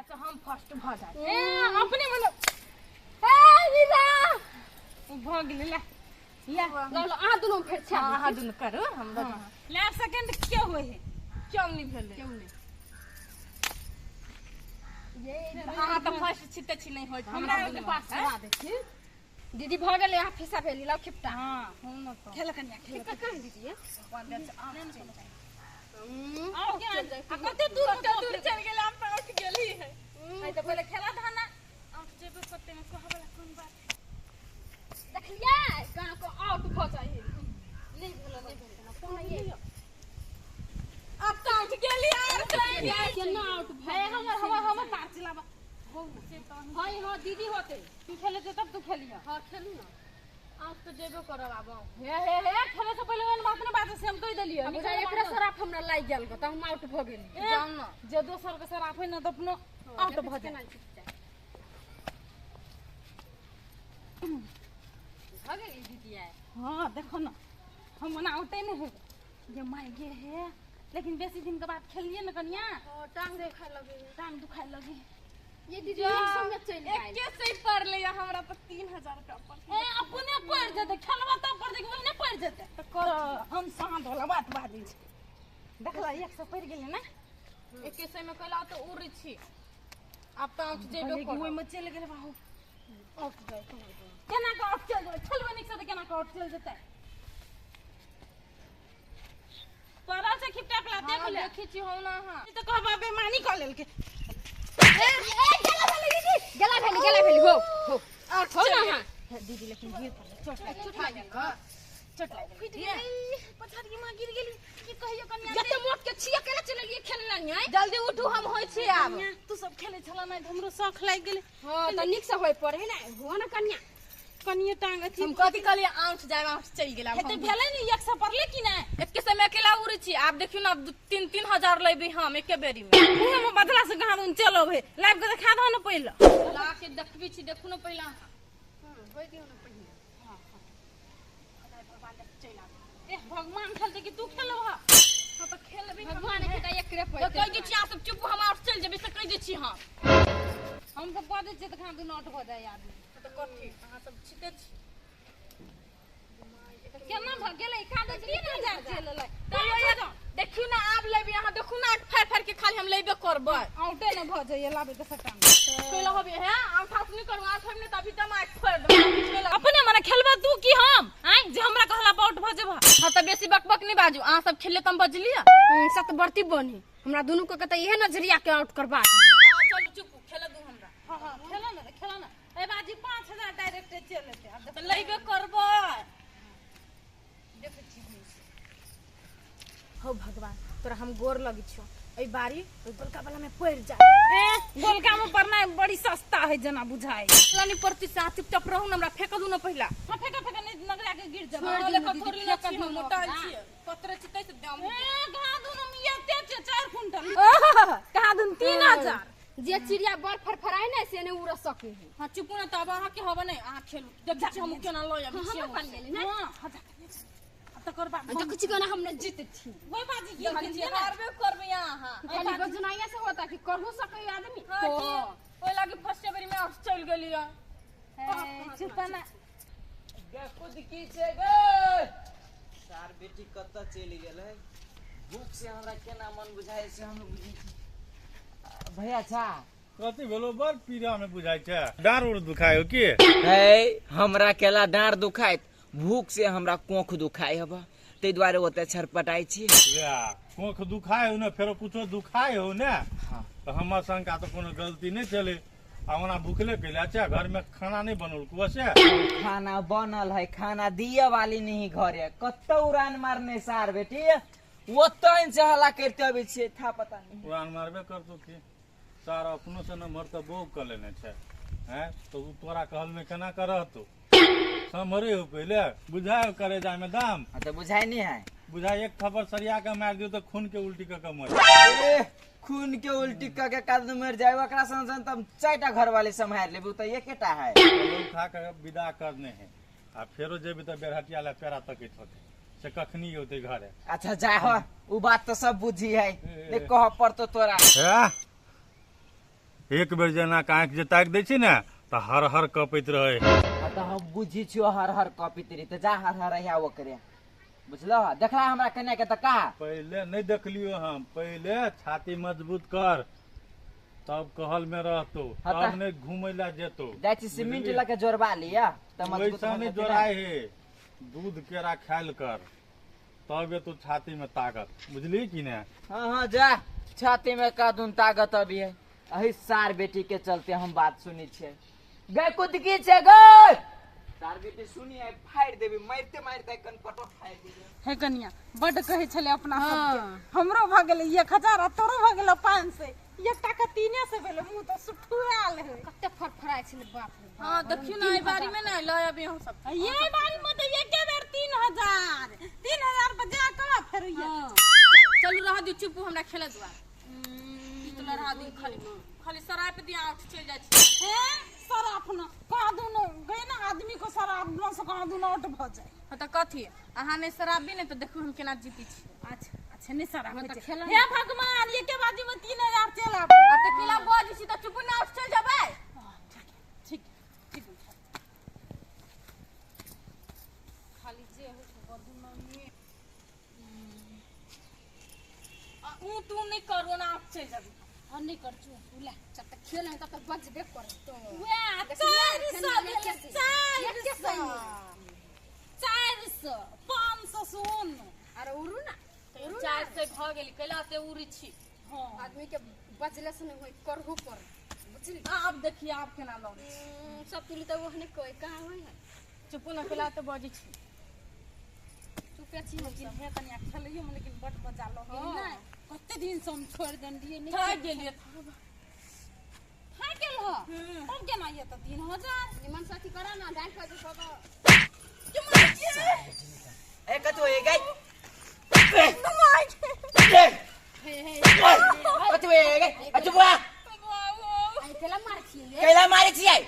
से हम फर्स्ट भऽ जाए। ए, अपने मन ए दीदा, भऽ गेलै। ले ले, लो लो, अहाँ दुनू फेर छै। हाँ, अहाँ दुनू करू, हम ले। आब सेकंड के होइ है? क्यों नहीं भेलै? क्यों नहीं? अहाँ तऽ फर्स्ट छी तऽ छी, नहि होइत हमरा हमरा ओहिके पास चढ़ा दै छी दीदी। भऽ गेलै, अहाँ फिसा भेली। लाउ खिपटा। हाँ, हम न तो खेल कनिया, खेल। खिपटा कहाँ दीदी? आओ के आ कते दूर, कते दूर चलि गेलै। हम तऽ उठि गेली है। है तऽ पहिले खेला धाना आउट जेबे कते में कहऽ वाला कोन बात। देखलियै कहाँ को आउट भऽ जाइ है। नहि भेलै, नहि भेलै फोन ये। अब तऽ उठि गेली आर चलि गेली। केना आउट भऽ हे, हमर हमर हमर पार चलाबा। हँ हँ दीदी, होतै। तू खेले छै तब तू खेलिह। हँ, खेलू ने, आउट तऽ जेबे करब आब। हे हे हे, खेले से पहिले ओहन बात नहि बाजै से हम कहि देलियै। बुझा एकरे सराफ हमरा लागि गेल तऽ हम आउट भऽ गेली। जाउ ने। जे दोसर के सराफ है ने तऽ अपनो आउट भऽ जाइ। भऽ गेली दीदी आइ। हाँ, देखो न, हम ओना आउटे नहि हेबै जे माय गे। हे, लेकिन बेसी दिन के बाद खेलिए ने कनिया। टांग दुखाय लगे। टांग दुखाय लगे। ये दीदी, एक सौ में चलि गेल। एके सही पड़लै या हमरा तऽ 3000 रुपया पड़लै। ए, अपने पड़ जेतै, खेलबा तब पड़ जेतै, ओहिने पड़ जेतै तऽ कर। हम शांत वाला बात बाजै छी। देखला, 100 पड़ि गेलै ने। एके सही में कैला तऽ उड़ै छी। आब तऽ आउट जेबे कहलियै कि करब। ओहिमे चलि गेलै बाबू। आउट जाय? केना कऽ आउट चलि जेबै? खेलबै नीकसँ तऽ केना कऽ आउट चलि जेतै? पड़ल छै खिपटा पला, देख हाँ, ले। देखै छी हम ना अहाँ। ई तऽ कहबा बेमानी कऽ लेलकै। ए गेला भेली दीदी, गेला भेली, गेला भेली। हो हो आउट हो ना। चलि हाँ दीदी, लेकिन गिर पड़लै, चोट लागि चोट लागि गेल। चोट लागि गेल, पछाड़ी माँ गिर गेली। की कहियो कनिया? जते मोट के छियै, केना चललियै खेलना नहीं? जल्दी उठू, हम होइ छी आब। कनिया, तू सब खेलै छला नहि तऽ हमरो शौख लागि गेलै। हां, तऽ नीक से होय पड़े ने, हो ना कन्या। कनिये टांग अथी। हम कथी कहलियै? आउट जायब, आउट चलि गेल। आब हेतै हम भेलै ने, 100 पड़लै कि नहि? एके समय अकेला उड़ै छी। आब देखियौ ने, आब 3-3 हजार लेबै हम एके बेरी में। उहे में बदला से कहाँ दिन चलो भे, लाइव के देखा दहो ने पहिले। ला के देखबी छी, देखू ने पहिले अहाँ। हां, होय दियौ ने पहिने। ए भगवान, खेलतै कि तू खेलबह? हाँ, तऽ खेलबै। भगवान के तऽ एकरे तऽ पड़तै। कहि दै छी अहाँ सब चुप, हम आउट चलि जेबै से कहि दै छी हम। हम सब कह दै छियै तऽ कहाँ दुनू आउट भऽ जाइ आदमी। तऽ कथी अहाँ सब छिते छी? तऽ केना भऽ गेलै? कहाँ दै 3000 चलि एलै। तैयो देखियौ ने, आब लेबै अहाँ, देखू ने, फाड़ि फाड़ि के खाली हम लेबे करबै। आउटे ने भऽ जाइए, लाबै तऽ सट्टा। कैला होबे है? आउट आउट नहि करू, आउट होब ने तऽ अभी दम आउट फोड़ि देबै। अपने मने खेलबह तू कि हम आँय, जे हमरा कहला पर आउट भऽ जेबह? हाँ, तऽ बेसी बकबक नहि बाजू। अहाँ सब खेलले तऽ हम बजलियै। सतबरती बनी, हमरा दुनू के तऽ इहे नजरिया के आउट करबा दे। हाँ, चलू, चुप, खेल दू हमरा। हाँ हाँ, खेलो ने, खेलो ने। ए बाजी, 5000 डायरेक्ट चलि एतै आब। तऽ लेबे करबै, देखै छी हम। हो भगवान, तोरा हम गोर लगै छियौ, एहि बारी ओहि गोलका वाला में पड़ि जा। ए, गोलका में पड़नाइ बड़ी सस्ता है जेना बुझाइ। नहीं पड़ती से अहाँ चुपचाप रहू ने, हमरा फेंक दू ने पहिला। हाँ, फेंका फेंका, नहीं नगरा के गिर जब। हाँ, दियौ लेखा दीदी, थोड़ी ना फेंक छी हम, दियौ मोटायल ओकरा। छियै, पतरे छियै से दाम। ए, कहाँ दुनू एते छै, 4 कुंटल कहाँ दुन 3000। जे चिड़िया बड़ फरफराय ने से नहीं उड़ सके है। हाँ, चुपू ने। तब अहाँके हवा नहि, अहाँ खेलू, देखै छी हम केना लऽ आबै छी। हम पानि गेली ने। हाँ, जा, तकर बाद देखै छी केना हम ने जीत छी। ओहि बाजी की देखै छी, हारबे करबै अहाँ। खाली बजनाइया से होता कि करहु सके आदमी? हाँ, की ओहि लागी फर्स्ट बेरी में आउट चलि गेलियै। चुप ना। गे खुद की छै गे? सार बेटी कतऽ चलि गेलै? भूख से हमरा केना मन बुझाइ से हम बुझै छी। भैया छा? कथी भेलो? बड़ पीड़ा में बुझाइ छै, डाँड़ उड़ दुखाय हो की? है, हमरा केला डाँड़ दुखाइत? भूख से हमरा कोख दुखाइ हब, ताहि दुआरे ओते छटपटाइ छी। वएह कोख दुखाय हो ने, फेरो कुछो दुखाय हो ने। हाँ। तऽ हमर शंका तऽ कोनो गलती नहि छलै। आ ओना भूखले कैले अच्छा, घर में खाना नहीं बनल कुआ से? खाना बनल है, खाना दिए वाली नहीं घरे। कतौ उड़ान मारने सार बेटी, ओतऽ से हल्ला करिते अबै छियै, था पता नहीं। उड़ान मारबे करतो की? सार अपनो से नम्हर तऽ बहू कऽ लेने छै। हैं तऽ उ तोरा कहल में केना कर रहतो? सम्हरे हो पहिले, बुझाय करे जामे दाम। हाँ, तऽ बुझाइ नहीं है। बुझाय एक थप्पड़ सरिया के मारि दियौ तऽ खून के उल्टी कऽ के मर। ए, खून के उल्टी कऽ के काज मरि जाय, ओकरा सन सन तब चारिटा घर वाले सम्हारि लेबू तऽ एकेटा है। खा के विदा करने है आ फेरो जेबी तऽ बेरहटिया लए पेड़ा तकैत होतै से कखनी औतै घरे। अच्छा जा हो, उ बात तो सब बुझी है, नहीं कह पड़तो तोरा। हे एक बेर जेना आँखि जे ताकि दै छी ने तऽ हर हर कपैत रहे। तऽ हम बुझी छियो हर हर कपैत रही तऽ जा हर हर रहिया ओकरे बुझलो। देखला हमरा कन्या के तऽ का पहिले नहीं देखलियो हम, पहिले छाती मजबूत कर तब कहल में रहतो, तब नहीं घूमे ला जेतो। जाइ छी सीमेंट लके जोड़बा लिया त मजबूत वैसा नहीं जोड़ाए है, दूध केरा खायल कर तब तो छाती में ताकत, बुझली कि ने। हाँ हाँ जा छाती में का दून ताकत अभी है। अही सार बेटी के चलते हम बात सुनी छे। गए कुदकी छे गए सार बेटी सुनी है फाड़ देबी मारते मारते कन पटो फाड़ देबी। हे कनिया बड कहे छले अपना सबके, हमरो भ गेलै 1000 आ तोरो भ गेलै 500, एकटा के 300 भेलै, मुंह त सुठुआल है। कते फरफराइ छले बाप रे। हां देखियो ना एहि बारी में ना लय अभी हम सब ये बारी में त एके बेर 3000 3000 पर जा कर फेर ये। चलू रह दियो चुप, हमरा खेले दुआ ई तो रह दियो, खाली खाली सराय पे दिया उठ चल जाइ छी। हे शराब न कह दुनो गए ना आदमी को शराब न से कह दुनो उठ भ जाए। हां त कथी अहाँ ने शराबी ने त देखू हम केना जीती छी। अच्छा अच्छा नहीं शराब त खेला। हे भगवान ये के बाजी में 3000 चल आब आ त केला बज छी त चुप ना उठ चल जबै। ठीक ठीक खाली जे हो बदु मम्मी आ ऊ तू नहीं करो ना आप चल जबै। हम नहीं कर चु ले जब तक खेल है तब तक बजबे कर तो वे 400 400 500 सुन। अरे उड़ू ना 400 भ गेल कैला से उड़ी छी। हां आदमी के बजले से नहीं होई करहु पर बुझली। आब देखिए आप केना लौ सब तुली त ओहने कोई कहां होई है। चुप ना कैला त बजै छी चुपे छी। लेकिन हे कनिया खेलियो में लेकिन बड मजा लगे नै। कते दिन से हम छोड़ देन दिए नहीं थाक गेलिए थाक गेल हो तब केना ये त 3000 निमन साथी करा ना डांस कर सब ए कथु ए गई हे हे कथु ए गई अचुबा आई केला मार छियै केला मारै छियै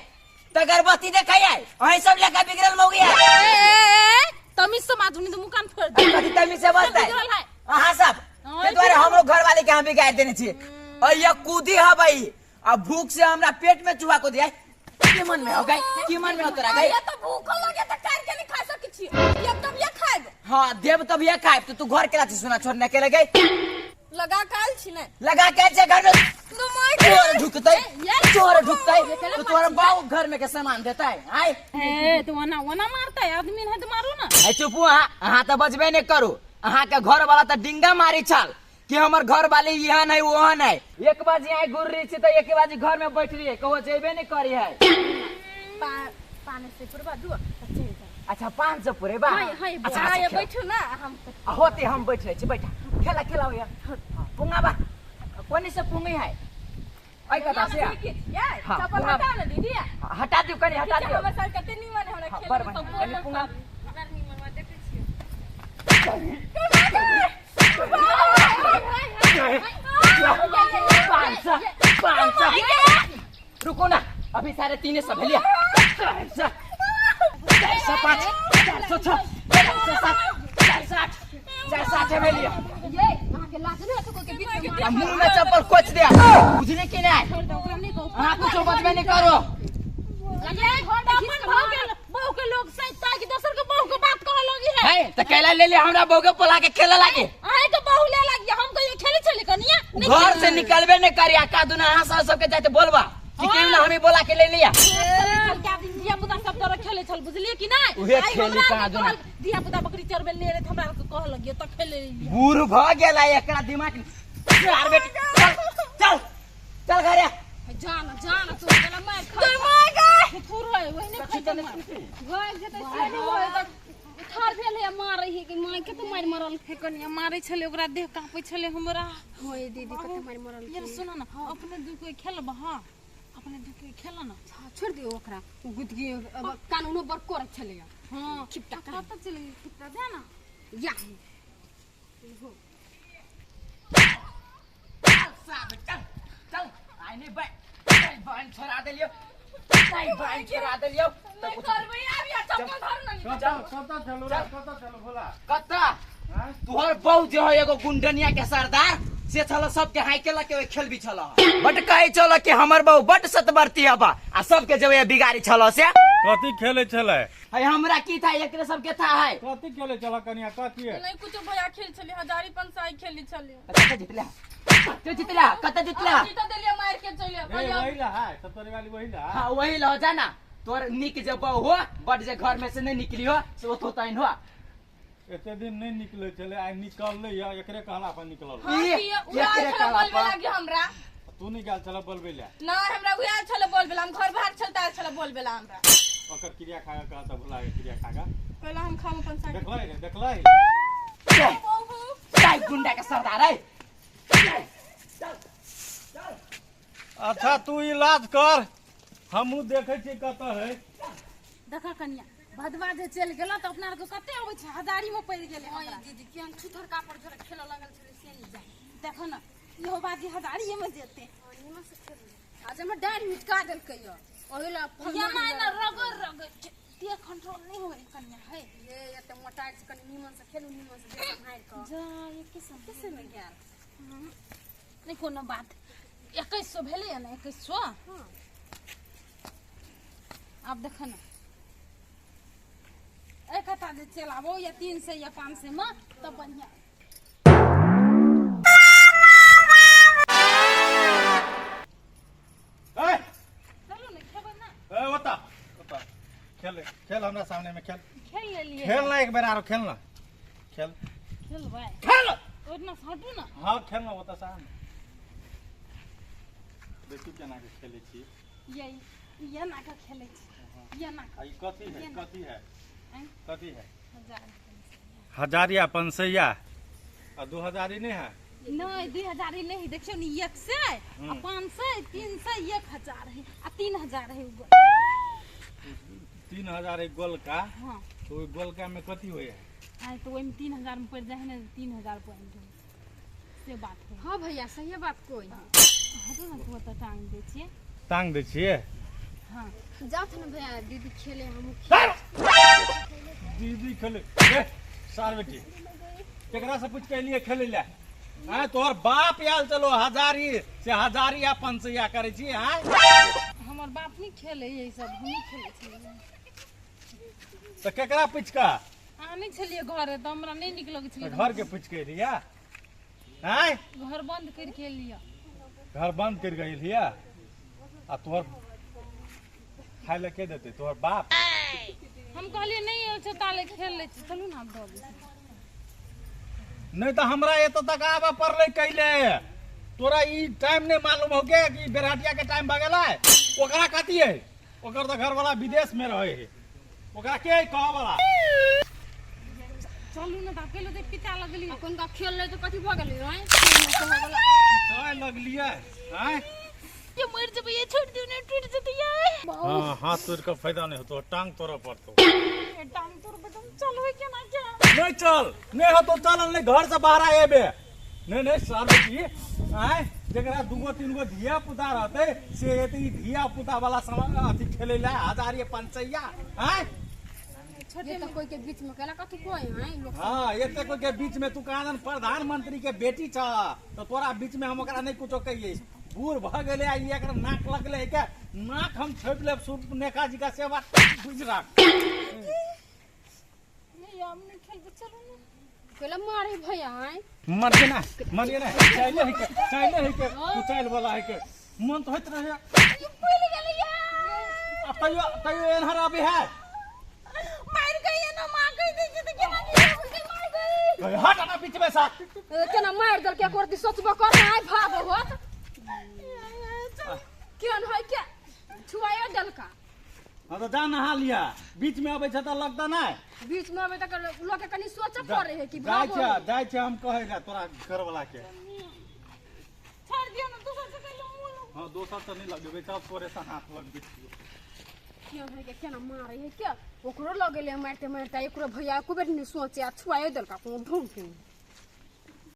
त गर्भवती देखै आइ अहीं सब लेका बिगड़ल मौगी है। ए तमीज से बाजू नहीं तो मुंह कान फोड़ दे। कथी तमीज से बजतै अहाँ सब के द्वारे हमरो घर वाले के हम बिगाड़ देने छियै। और ये कूदी हबै आ भूख से हमरा पेट में चूहा कूदी है। की मन में हो गई की मन में हो तोरा गई ये तो भूख लगे त काट के नहीं खा सकै छी। ये तब ये खाइब। हां देब तब ये खाइब तो तू घर केला छी सुना छोड़ने के लगे लगा काल छी ने लगा के छै घर में चोर ढुकतै चोर ढुकतै तो तोरा बाऊ घर में के सामान देतै। आय ए तो ओना ओना मारतै आदमी है तो मारू ना। ए चुप अहाँ त बजबे नै करू। अहाँ के घर वाला त डिंगा मारी छल कि हमर घर वाली यहाँ नहीं वहाँ नहीं। एक बाजी आइ गुर्री छी त एक बाजी घर में बैठ रही कहो जेबे नहीं करी है। पानी से पुरबा दू त चल जा। अच्छा 500 पुरेबा। अच्छा अच्छा बैठू ना हम होते हम बैठ रहे छी बैठा खेला खेला होया पुंगा बा कोनी से पुंगी है आई कथा से चप्पल हटा ना दीदी हटा दियो कनी हटा दियो। हमर साल कते निमन हमरा खेल में सब पुंगा बड़ निमन बा देखै छियै। 500 500 रुको ना अभी 350 भेलिया 400 405 406 407 408 408 भेलिया। ये अहाँ के लाज नहीं तो के बीच में मुंह में चप्पल कोच दे बुझली कि नहीं। अहाँ कुछो बचबे नहीं करो। बहू के लोग सैता कि दोसर के बहू के बात कह लगी है। है त कैला ले ले हमरा बहू के पोला के खेले लागे। आए के बहू ले लागी हम कहियो खेले छली कनिया घर से निकलबे नहीं करिया का दुना अहाँ सब सबके जाते बोलबा कि केहू ना हमें बोला के ले लिया। के आदमी धिया पुता सब तरह खेले छल बुझलिए कि नहीं। उहे खेली का दुना धिया पुता बकरी चरबे ले रे हमरा के कह लगियो त खेले लिया। बूढ़ भ गेला एकरा दिमाग यार बेटी चल चल चल घरे जान जान तू केला मार खा तोर माय गए थुर है वही नहीं खाइ गए जेतै से नहीं होय त ठार भेल है मारै है कि माय कते मार मरल हे कनिया मारै छले ओकरा देह कांपै छले हमरा। होय दीदी कते मार मरल। ये सुन ना अपने दू कोई खेलब। हां अपने दू कोई खेल ना छोड़ दियो ओकरा गुदगी कानूनो बर कर छले। हां खिपटा कत चल खिपटा दे ना या साहब चल चल आइ नहीं बहन छोड़ा देलियो नहीं बहन छोड़ा देलियो नहीं करबै आब या चप्पल धर ना। कत चलू रे कत चलू भोला कत तुहर बहू जे है एगो गुंडनिया के सरदार से छल सबके हाइके लके ओइ खेलबी छल बट कहै छल कि हमर बहु बट सतबरती हबा आ सबके जब बिगाड़ी छल से। कथी खेले छलै? है हमरा की था एकरे सबके था है। कथी खेले छल कनिया कथी है? नहीं कुछ भैया खेल छली हजारी पंसाई खेली छली। कत जितला तू जितला कत जितला? जीता देलिए मार के चले ए वही ला है सतरे वाली वही ला। हां वही ला जाना तोर निक जे बहु हो बट जे घर में से नहीं निकली हो से ओ तोताइन हो। एते दिन नहीं निकले छले आइ निकलले या एकरे कहला पर निकलल। हां एकरे कहला बोलबे लागी हमरा। तू नहीं गेल छला बोलबे ला? ना हमरा उहे छले बोलबे ला हम घर बाहर छलता छले बोलबे ला हमरा। ओकर क्रिया खा के कहता भुला के क्रिया खा के पहला हम खाम अपन साग। देखलै रे देखलै साई गुंडा के सरदार है। चल चल अच्छा तू इलाज कर हमहू देखै छी कत है। देखा कनिया भदवा जे चल गेल त अपना आर के कते आबै छै हजारी में पड़ गेलै हमरा। दीदी केहन छुथर कापड़ झोरा खेल लगल छलै से नहीं जाय। देखो ना इहो बाजी हजारी में जेते। निमन से खेल आज हमर डाढ़ मिटका देलकै य ओहि ला ये मायना रगड़ रगड़ ते कंट्रोल नहीं होय कनिया है। ये एते मोटा छै कनि निमन से खेलू निमन से देह सम्हारि क जा ये किसम किसे में गेल। नहीं कोनो बात 2100 भेलै ना 2100। हां अब देखो ना एक हता जे चलाबो या 300 या 500 में तब बढ़िया। ए चलो ना खेबै ना। ए ओता ओता खेल खेल हमरा सामने में खेल खेल लेलिए। खेल ना एक बेर आरो खेल ना खेल खेलबै खेल ओतना हटू ना। हां खेल ना ओता सामने देखी केना के खेलै छी। ये ना के खेलै छी ये ना। ई कथी है कथी है कथी है? हजार हजारिया पंसैया आ 2000 नहीं है? नहीं 2000 नहीं देखियो नी 100 आ 500 300 1000 है आ 3000 है उ 3000 एक गोल का। हां तो गोल का में कथी होय है? आ तो ओइ में 3000 में पड़ जाय है ना 3000 पॉइंट से बात है। हां भैया सही बात कोई हटो ना तू त टांग दे छिए। टांग दे छिए? हां जात न भैया दीदी खेले हम दीदी खेले ए सार बेटी केकरा से पूछ के लिए खेले ला? हां तोहर बाप आयल चलो हजारी से हजारी या पंचैया करे छी। हां हमर बाप नहीं खेले ये सब हम नहीं खेले छी। त केकरा पूछ के? अहाँ नहीं छलिए घर त हमरा नहीं निक लगै छलै। घर के पूछ के लिया? हां घर बंद कर के लिया। घर बंद कर के लिया आ तोहर खाय ले के देते तोहर बाप? हम कहलिए नहीं आयल छै ताले खेल ले छी चलू ना आब दऽ दै। नहीं तो हमरा एत तक आबे पड़लै कैले तोरा ई टाइम नहीं मालूम हो गया कि बेरहटिया के टाइम भऽ गेलै। ओकरा कथी है? ओकर तो घर वाला विदेश में रहे है ओकरा के कह वाला? चलू ना त केलो देख पिता लगली अपन का खेल ले तो कथी भऽ गेलै हैं काय लगलियै हैं ये मर जेबै ये छोड़ दियो ने टूट जेतै ये। हां हाथ तोड़ के फायदा नहीं होतो टांग तोड़ पड़तो। टांग तोड़ बेटा चलबै केना के? नहीं चल नहीं होतो चल नहीं घर से बाहर आएबे नहीं नहीं सर बेटी आय जकरा दूगो तीन गो धिया पुता रहते से एते ई धिया पुता वाला सामान अथी खेले ला हजारी पंचैया आय ये तो कोई के बीच में केला कथी कोई हैं लोग। हां एते कोई के बीच में तू कानन प्रधानमंत्री के बेटी छ तो तोरा बीच में हम ओकरा नहीं कुछो कहिए। बूढ़ भ गेलै आ एकर नाक लगलै के नाक हम छोपि लेब सुनेखा जी का सेवा बुझि राख। नहीं हम नहीं खेलबै चलू ना। केला मारे भैया हैं मर के ना मर के ना चाइले है के चाइले है के कुचाइल वाला है के मन तो होइत रहे ये पड़ गेलै या आ तैयो तैयो एनहर आबे है मार गई ना मां कहि दै छै त केना की मार गई हट ना बीच में सा केना मार देलकै एक दी सोचबो कर ना आइ भाव होत केहन है के छुआयो देलका। हां तो जा नहा लिया बीच में आबै छै त लगता नै बीच में आबै त लोग के कनी सोचे पड़े है कि जाय भाव छै जाय छै हम कहै ला तोरा घर वाला के छोड़ दियो ना दोसर से कहलो मुंह। हां दोसर से नहीं लगबे सब तोरे से हाथ लगबे छियो। केहन है के केना मारे है के ओकरो लगेले मारते मारते एकरो भैया एको बेर नहीं सोचे आ छुआयो देलका कोनो ढूंढ के।